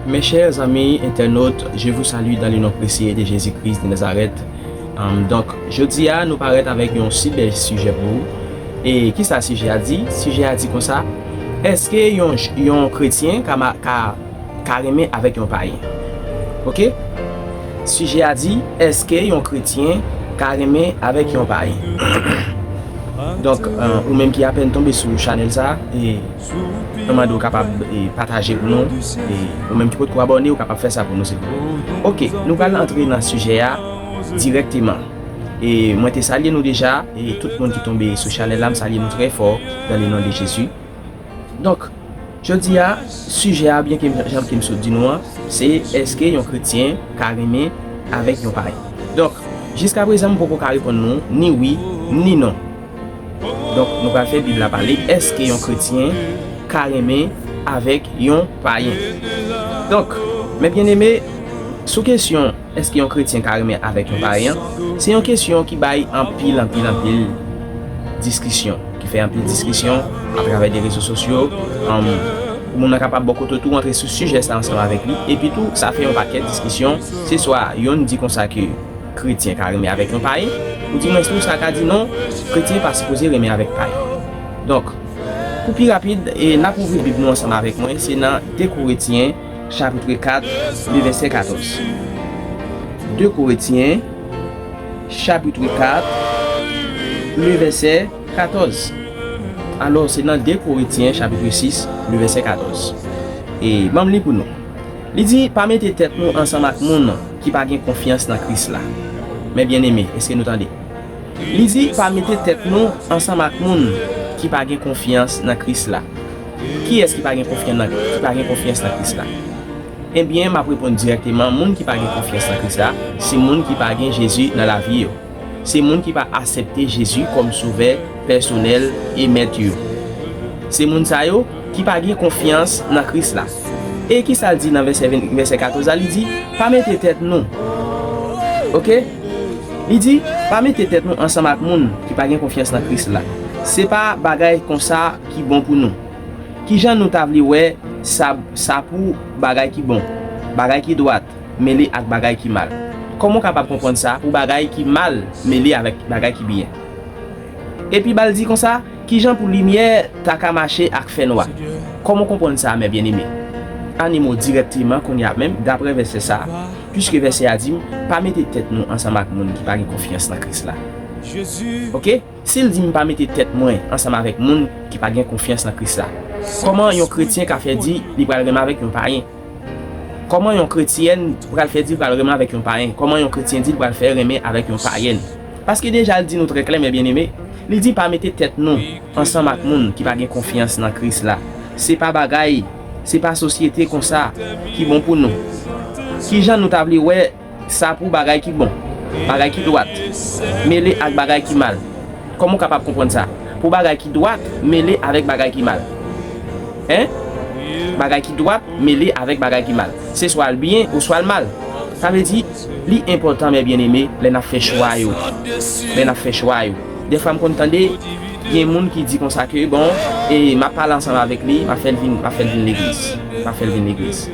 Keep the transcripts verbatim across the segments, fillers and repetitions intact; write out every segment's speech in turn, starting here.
Mes chers amis internautes, je vous salue dans le nom précieux de Jésus-Christ de Nazareth. Um, donk, jodi a, nou parèt avèk yon si bèl sijè pou ou. E kisa sijè a di? Sijè a di konsa, èske yon, yon kretyen ka, ma- ka, ka renmen avèk yon payen? Oke? Sijè a di, èske yon kretyen ka renmen avèk yon payen? Donk, euh, ou menm ki apèn tonbe sou chanèl sa, e mwen mande w kapab e, pataje pou nou, e ou menm ki potko abòne, ou kapab fè sa pou nou, silvouplè. Oke, nou pral antre nan sijè a dirèkteman. E mwen te salye nou deja, e tout moun ki tonbe sou chanèl la, m salye nou trè fò, dans le nom de Jésus. Donk, jodi a, sijè a, byen ke m, jan ke m sot di nou an, se èske yon kretyen ka renmen avèk yon payen? Donk, jiskaprezan, m poko ka reponn nou ni wi, ni non. Donk, nou pral fè Bib la pale, èske yon kretyen ka renmen avèk yon payen? Donk, mes bien-aimés, sou kesyon èske yon kretyen ka renmen avèk yon payen, se yon kesyon ki bay anpil, anpil, anpil diskisyon, ki fè anpil diskisyon atravè de rezo sosyo. Anm, moun nan kapab bò kote w tou, antre sou sijè sa ansanm avèk li. Epi tou, sa fè yon pakèt diskisyon. Se swa yonn di konsa ke kretyen ka renmen avèk yon payen, ou di mwens tou sa ka di non, kretyen pa sipoze renmen avèk payen. Donk, pou pi rapid, e n ap ouvri Bib nou ansanm avèk mwen, se nan de Korentyen, chapit kat, le vèsè katòz. De Korentyen, chapit kat, le vèsè katòz. Alò, se nan de Korentyen, chapit sis, le vèsè katòz. E ban m li pou nou. Li di, pa mete tèt nou ansanm ak moun ki pa gen konfyans nan Kris la. Mes bien-aimés, èske nou tande? Li di, pa mete tèt nou ansanm ak moun ki pa gen konfyans nan Kris la. Kiyès ki pa gen konfyans nan, ki pa gen konfyans nan Kris la? Ebyen, m ap reponn dirèkteman, moun ki pa gen konfyans nan Kris la, se moun ki pa gen Jezi nan lavi yo. Se moun ki pa aksepte Jezi kòm Sovè pèsonèl e Mèt yo. Se moun sa yo ki pa gen konfyans nan Kris la. E kisa l di nan vèsè ven, vèsè katòz la? Li di, pa mete tèt nou. Oke? Li di, pa mete tèt nou ansanm ak moun ki pa gen konfyans nan Kris la. Se pa bagay konsa ki bon pou nou. Kijan nou ta vle wè sa, sa pou bagay ki bon, bagay ki dwat, mele ak bagay ki mal? Kòman w kapab konprann sa pou bagay ki mal mele avèk bagay ki byen? Epi ba l di konsa, kijan pou limyè ta ka mache ak fènwa? Kòman w konprann sa, mes bien-aimés? Anime w dirèkteman kounye a menm, daprè vèsè sa, piske vèsè a di m, pa mete tèt nou ansanm ak moun ki pa gen konfyans nan Kris la. Oke? Si l di m pa mete tèt mwen ansanm avèk moun ki pa gen konfyans nan Kris la, kòman yon kretyen ka fè di li pral renmen avèk yon payen? Kòman yon kretyèn pral fè di l pral renmen avèk yon payen? Kòman yon kretyen di l pral fè renmen avèk yon payèn? Paske deja l di nou trè klè, mes bien-aimés, li di pa mete tèt nou ansanm ak moun ki pa gen konfyans nan Kris la. Se pa bagay, se pa sosyete konsa ki bon pou nou. Kijan nou ta vle wè sa pou bagay ki bon, bagay ki dwat, mele ak bagay ki mal? Kòman w kapab konprann sa? Pou bagay ki dwat mele avèk bagay ki mal. Hein? Bagay ki dwat mele avèk bagay ki mal. Se swa l byen ou swa l mal. Sa vle di, li enpòtan, mes bien-aimés, lè n ap fè chwa yo. Lè n ap fè chwa yo. Dèfwa m konn tande, gen moun ki di konsa ke, bon, e m ap pale ansanm avèk li, m ap fè l vin, m ap fè l vin legliz. M ap fè l vin legliz.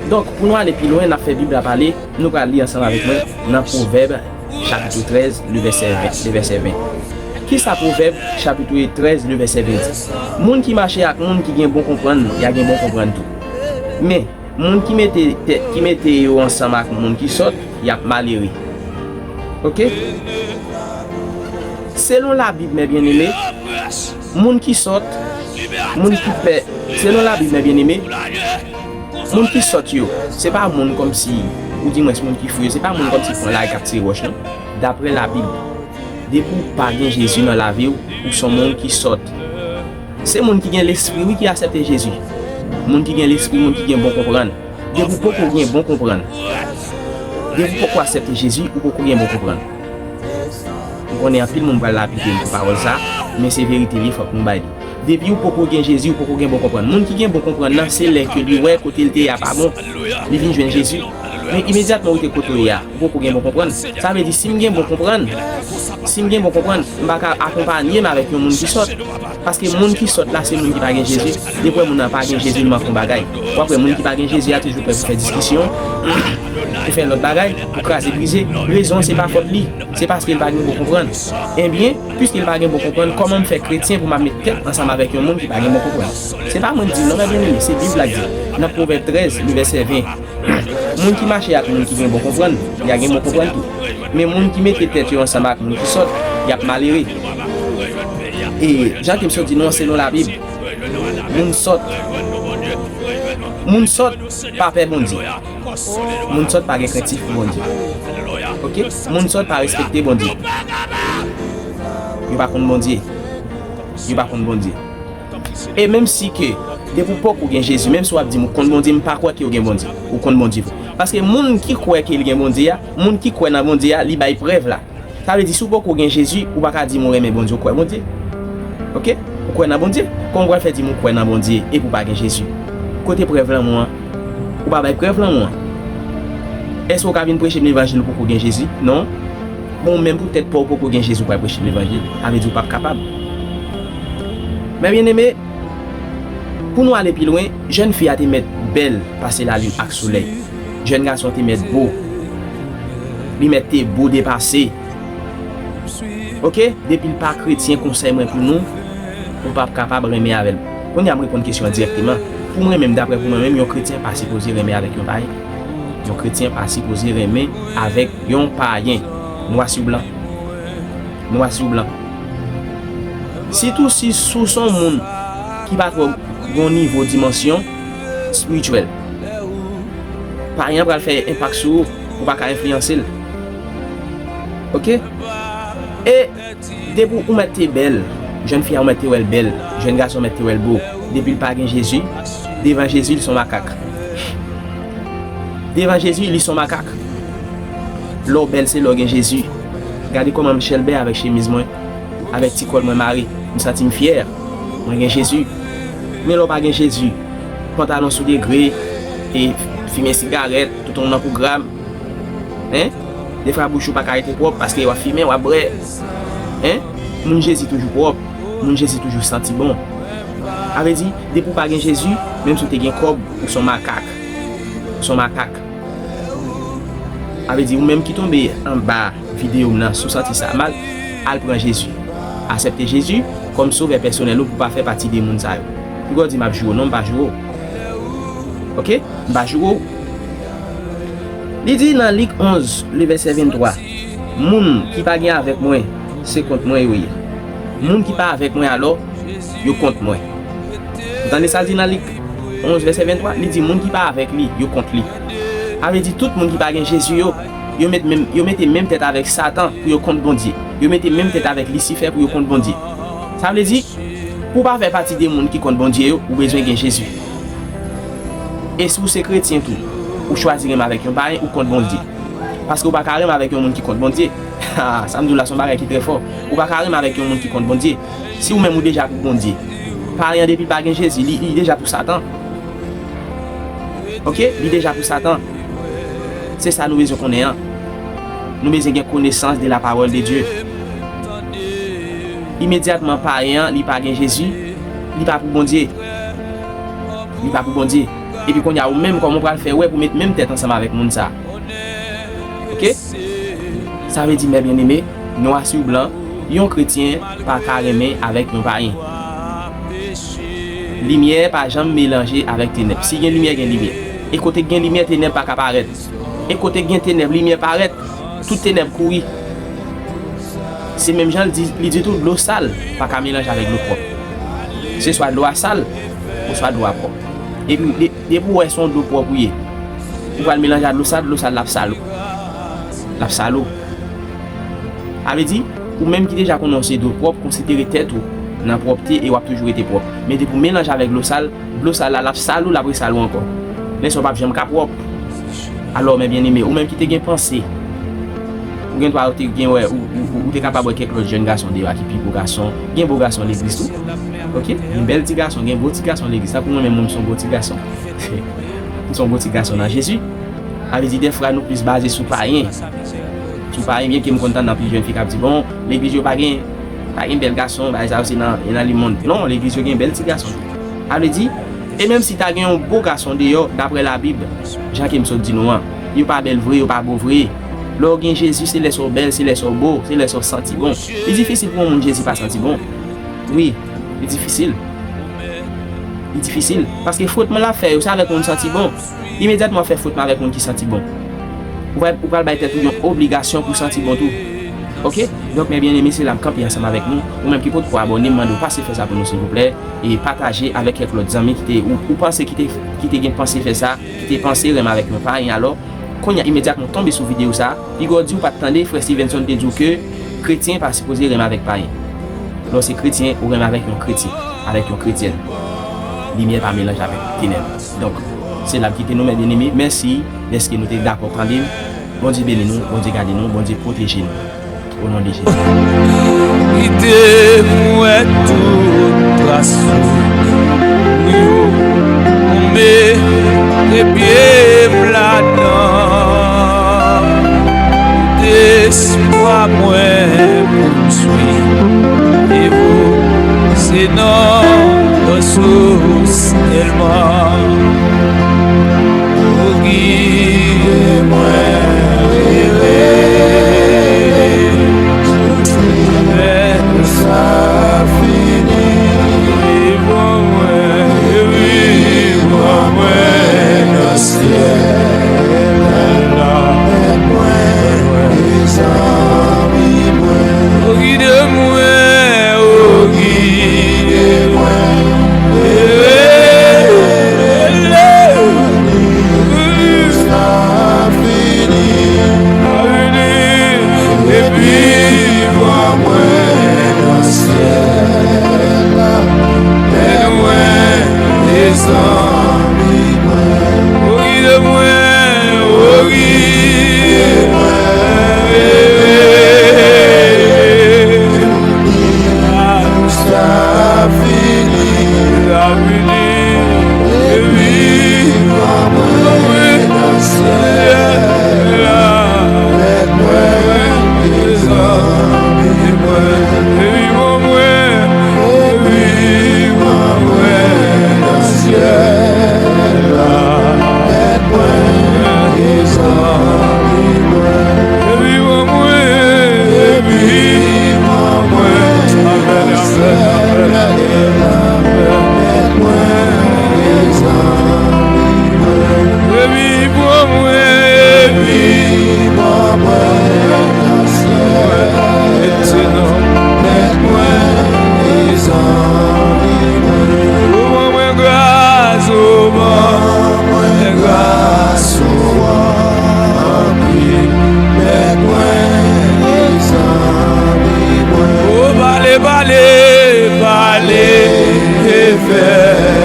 Donk, pou nou ale pi lwen, n ap fè Bib la pale, nou pral li ansanm avèk mwen nan Pwovèb, chapit trèz, le vèsè ven, le vèsè ven. Kisa Pwovèb, chapit trèz, le vèsè ven di? Moun ki mache ak moun ki gen bon konprann, y a gen bon konprann tou. Men, moun ki mete tèt, ki mete yo ansanm ak moun ki sòt, y ap malere. Oke? Selon Labib, mes bien-aimés, moun ki sòt, moun ki pè, selon Labib, mes bien-aimés, moun ki sòt yo, se pa moun kòmsi, ou di mwens moun ki fou yo, se pa moun kòmsi pran lari k ap tire wòch, non. Daprè Labib, depi w pa gen Jezi nan lavi w, ou se yon moun ki sòt. Se moun ki gen lespri, wi, ki aksepte Jezi. Moun ki gen lespri, moun ki gen bon konprann. Depi w poko gen bon konprann, depi w poko aksepte Jezi, ou poko gen bon konprann. M konnen anpil moun pral lapide m pou pawòl sa, men se verite li, fòk nou bay li. Depi w poko gen Jezi, ou poko gen bon konprann. Moun ki gen bon konprann nan, se lè ke li wè kote l te ye a pa bon, li vin jwenn Jezi. Men imedyatman ou te kote w ye a, ou poko gen bon konprann. Sa vle di, si m gen bon konprann, si m gen bon konprann, m pa ka akonpanye m avèk yon moun ki sòt. Paske moun ki sòt la, se moun ki pa gen Jezi. Depi w wè moun nan pa gen Jezi, li manke yon bagay. W ap wè moun ki pa gen Jezi a toujou prè pou fè diskisyon, pou fè lòt bagay, pou kraze brize. Rezon an, se pa fòt li. Se paske l pa gen bon konprann. Ebyen, piske l pa gen bon konprann, kòman m fè kretyen pou m ap met tèt ansanm avèk yon moun ki pa gen bon konprann? Se pa mwen k di l non, mè byeneme, se Bib la k di l. Nan Pwovèb trèz, le vèsè ven. Moun ki mache ak moun ki gen bon konprann, y a gen bon konprann tou. Men moun ki mete tèt yo ansanm ak moun ki sòt, y ap malere. E jan ke m sot di nou an, selon Labib, moun sòt, moun sòt pa pè Bondye. Moun sòt pa gen krentif pou Bondye. Oke? Moun sòt pa respekte Bondye. Yo pa konn Bondye. Yo pa konn Bondye. E menm si ke, depi w poko gen Jezi, menm si w ap di m ou konn Bondye, m pa kwè ke w gen Bondye. Ou konn Bondye vre. Paske moun ki kwè ke l gen Bondye a, moun ki kwè nan Bondye a, li bay prèv la. Sa vle di, si w poko gen Jezi, ou pa ka di m ou renmen Bondye, ou kwè Bondye. Oke? Ou kwè nan Bondye. Kòman w pral fè di m ou kwè nan Bondye epi w pa gen Jezi? Kote prèv lanmou an? Ou pa bay prèv lanmou an. Èske w ka vin preche m levanjil ou poko gen Jezi? Non. Bon, ou menm pou tèt pa w poko gen Jezi, ou pral preche m levanjil. Sa vle di ou p ap kapab. Mè byeneme, pou nou ale pi lwen, jèn fi a te mèt bèl pase lalin ak solèy. Jèn gason te mèt bo. Li mèt te bo depase. Oke? Depi l pa kretyen, konsèy mwen pou nou, ou p ap kapab renmen avè l. Kounye a, m reponn kesyon an dirèkteman. Pou mwen menm, daprè pou mwen menm, yon kretyen pa sipoze renmen avèk yon payen. Yon kretyen pa sipoze renmen avèk yon payen. Nwa sou blan. Nwa sou blan. Sitou si, si w se yon moun ki pa twò gen yon nivo dimansyon espirityèl. Payen an pral fè enpak sou ou, ou pa ka enfliyanse l. Oke? E depi ou mèt te bèl, jèn fi a ou mèt te wè l bèl, jèn gason mèt te wè l bo, depi l pa gen Jezi, devan Jezi, li se yon makak. Devan Jezi, li se yon makak. Lè w bèl, se lè w gen Jezi. Gade kòman m chèlbè avèk chemiz mwen, avèk ti kòl mwen mare. M santi m fyè. Mwen gen Jezi. Men lè w pa gen Jezi, pantalon sou degre, e fimen sigarèt, touton nan pou gram. Hein? Defwa bouch ou pa ka rete pwòp paske w ap fimen, w ap bwè. Hein? Moun Jezi toujou pwòp. Moun Jezi toujou santi bon. Sa vle di, depi w pa gen Jezi, menm si w te gen kòb, ou se yon makak. Ou se yon makak. Sa vle di, ou menm ki tonbe anba videyo m nan, si w santi sa mal, al pran Jezi. Aksepte Jezi kòm sovè pèsonèl ou pou w pa fè pati de moun sa yo. Piga w di m ap joure w, non, m pa joure w. Oke? M pa joure w. Li di nan Lik onz, le vèsè venntwa, moun ki pa gen avèk mwen, se kont mwen yo ye. Moun ki pa avèk mwen alò, yo kont mwen. Ou tande sa l di nan Lik onz, vèsè venntwa? Li di moun ki pa avèk li, yo kont li. Sa vle di tout moun ki pa gen Jezi yo, yo met menm, yo mete menm tèt avèk Satan pou yo kont Bondye. Yo mete menm tèt avèk Lisifè pou yo kont Bondye. Sa vle di, pou w pa fè pati de moun ki kont Bondye yo, ou bezwen gen Jezi. E si w se kretyen tou, ou chwazi renmen avèk yon payen, ou kont Bondye. Paske ou pa ka renmen avèk yon moun ki kont Bondye. Ha, sa m di w la, se yon bagay ki trè fò. Ou pa ka renmen avèk yon moun ki kont Bondye. Si ou menm ou deja pou Bondye. Payen an, depi l pa gen Jezi, li, li deja pou Satan. Oke? Li deja pou Satan. Se sa nou bezwen konnen an. Nou bezwen gen connaissance de la parole de Dieu. Imedyatman, payen an, li pa gen Jezi, li pa pou Bondye. Li pa pou Bondye. Epi kounye a, ou menm, kòman w pral fè wè pou met menm tèt ansanm avèk moun sa a? Oke? Sa vle di, mè byeneme, nwa sou blan, yon kretyen pa ka renmen avèk yon payen. Limyè pa janm melanje avèk tenèb. Si gen limyè, gen limyè. E kote k gen limyè, tenèb pa ka parèt. E kote k gen tenèb, limyè parèt. Tout tenèb kouri. Se menm jan l di, li di tou, dlo sal pa ka melanje avèk dlo pwòp. Se swa dlo a sal, oswa dlo a pwòp. Epi, de, depi w wè se yon dlo pwòp ou ye, ou pral melanje a dlo sal, dlo sal l ap sal ou. L ap sal ou. Sa vle di, ou menm ki deja konnen w se dlo pwòp, konsidere tèt ou nan pwòpte e w ap toujou rete pwòp. Men depi w melanje avèk dlo sal, dlo sal la, l ap sal ou, l ap resal ou ankò. Men sa w p ap janm ka pwòp. Alò, mè byeneme, ou menm ki te gen panse, ou gen dwa ou te gen wè, ou, ou, ou te kapab wè kèk lòt jèn gason deyò a ki pi bo gason. Gen bo gason legliz tou. Oke? Gen bèl ti gason, gen bo ti gason legliz. Tankou mwen menm, mwen, m se yon bo ti gason. M se yon bo ti gason nan Jezi. Sa vle di, dèfwa nou plis baze sou payen. Sou payen, byenke m konn tande anpil jèn fi k ap di, bon, legliz yo pa gen, pa gen bèl gason, bagay sa yo se nan, nan lemonn. Non, legliz yo gen bèl ti gason tou. Sa vle di, e menm si ta gen yon bo gason deyò, daprè Labib, jan ke m sot di nou an, yo pa bèl vre, yo pa bo vre. Lè w gen Jezi, se lè sa w bèl, se lè sa w bo, se lè sa w santi bon. Li difisil pou yon moun Jezi pa santi bon. Wi, li difisil. Li difisil. Paske frotman l ap fè yo, se avèk moun santi bon. Imedyatman w fè frotman avèk moun ki santi bon, ou pral, ou pral bay tèt ou yon obligasyon pou santi bon tou. Oke? Donk, mes bien-aimés, se la m kanpe ansanm avèk nou. Ou menm ki potko abòne, m mande w pase fè sa pou nou, silvouplè. E pataje avèk kèk lòt zanmi ki te, ou, ou panse ki te, ki te gen panse fè sa, ki te panse renmen avèk yon payen. Alò, kounye a, imedyatman w tonbe sou videyo sa, piga w di w pa t tande, frè Stevenson te di w ke kretyen pa sipoze renmen avèk payen. Lè w se kretyen, ou renmen avèk yon kretyen, avèk yon kretyèn. Limyè pa melanje avèk tenèb. Donk, se la m kite nou, mes bien-aimés. Mèsi dèske nou te dakò tande m. Bondye beni nou, Bondye gade nou, Bondye pwoteje nou. O non de Jezi. Kite m wè tout tras ou yo, m mete pye m ladan. Kite espwa mwen pou m swiv ou, se nan resous sèlman. Ou gide mwen, klere, tout lè sa fini. Epi pran mwen, epi pran mwen nan syèl la. Mèt mwen, zanmi mwen. Ou gide mwen, ou gide mwen. Sa fini, epi pran mwen nan syèl la. Mèt mwen, zanmi mwen. Ou gide mwen, ou gide mwen. Sa fini, sa fini. Epi pran mwen nan syèl la. Mèt mwen, zanmi mwen. Epi pran mwen, epi pran mwen nan syèl la. Mèt mwen, zanmi mwen. Epi pran mwen, epi pran mwen nan syèl la. Mèt mwen, zanmi mwen. Epi pran mwen, epi pran mwen nan syèl la. Mèt mwen, zanmi mwen. Ou ban mwen gras, ou ban mwen gras ou anpil. Mèt mwen, zanmi mwen. Ou pale, pale, pale, e fè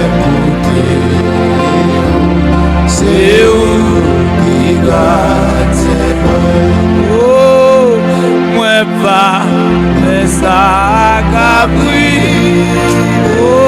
m koute. Se ou ki gadyen mwen. O, mwen pa fè sa kapri. O,